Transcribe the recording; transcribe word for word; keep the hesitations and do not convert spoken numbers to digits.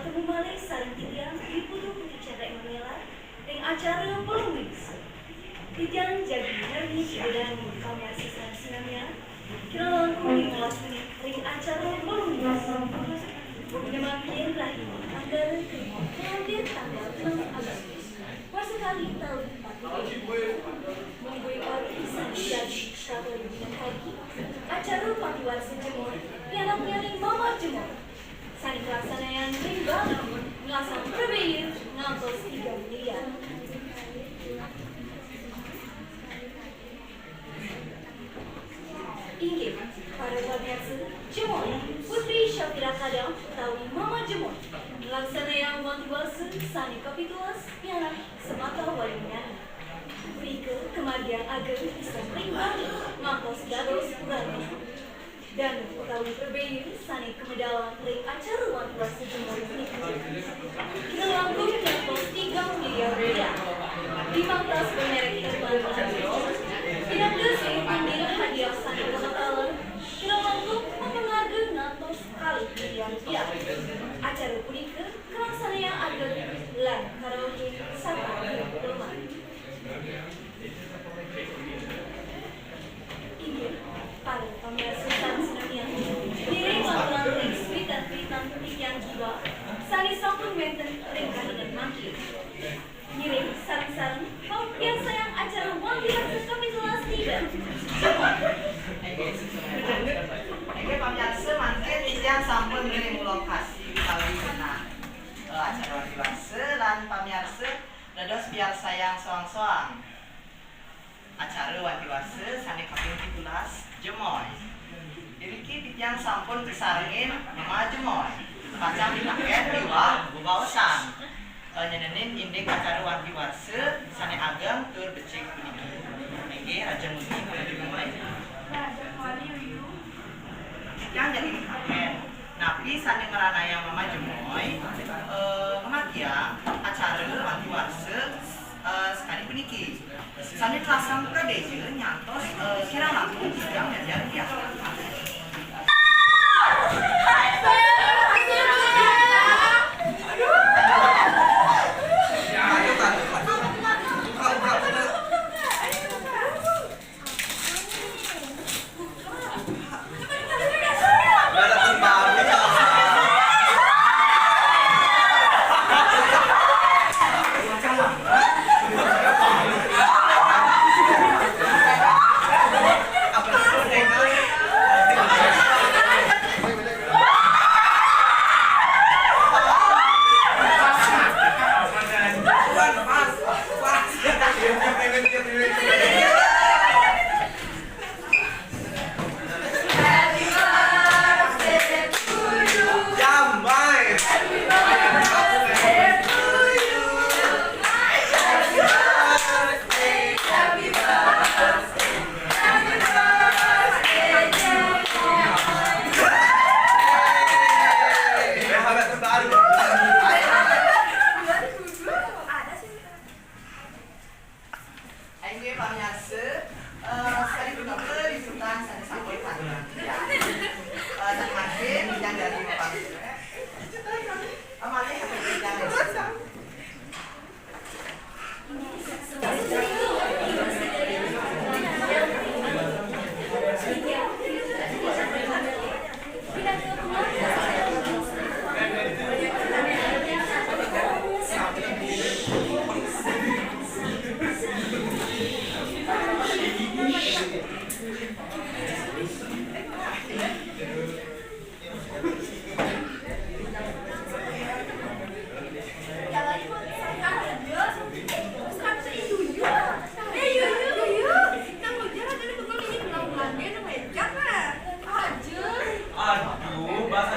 Malih sareng titiang Ibu Putu Chandra Emanuela ring acara Pelungis. Titiang jagi nyarengin pamiarsa sareng sinamian, kirang langkung ring acara Pelungis. Nya mangkin rahina Anggara Kelima, kalebet tanggal enam Agustus. Warsa kalih taun pati. Mungguing orti sane jagi Ratu Winahari, acara Pati Warsa Jemoy, pianak nyaning Mama Jemoy. Sane kalaksanayang ring Bali, ngelasang prabea ngantos tigang miliar. Inggih, para pamiarsa, Jemoy, Putri Syafira Kadam utawi Mama Jemoy, nglaksanayang wanti warsa sane kapitulas pianak semata wayahnyana. Punika kamargiang ageng pisan ring Bali ngantos dados Bali. Dana utawi prabea sane kamedalang ring acara wanti warsa Jemoy punika. Kinalangkung ngantos tigang miliar rupiah. Limang tas bermerek terbaru. Pinaka sing inggih hadiah sane kamedalang, kinalangkung mapangarga ngantos kalih miliar rupiah. Acara punika kalaksanayang ageng lan karaoke sareng lemah. Inggih, para pamiarsa sareng sinamian, ngiring lanturang ring suitan-suitan titiang jiwa sane sampun wenten ring rahina mangkin. Ngiring sareng-sareng pamiarsayang acara wanti warsa kaping telulas tiga. Inggih, pamiarsa, mangkin titiang sampun ring lokasi utawi genah, eh, acara wanti warsa lan pamiarsa dados piarsayang soang-soang. Acara wanti warsa sane kaping pitulas, Jemoy. Iriki titiang sampun kasarengin Mama Jemoy, pacang pitaken miwah bebaosan, eh, nyenenin indik acara wanti warsa sane ageng tur becik puniki. Inggih, rajeng muni, Mama Jemoy. Titiang jagi mitaken, napi sane ngranayang Mama Jemoy, eh, ngamargiang acara wanti warsa, eh, sakadi puniki. Sane kalasang prabea nyantos, eh, kirang langkung tigang miliar rupiah. Inggih, pamiarsa, eh, sakadi punika liputan sane sampun katurang. Eh, saking mangkin, titiang jagi mapamit. Eh, malih titiang. Aduh, bahasa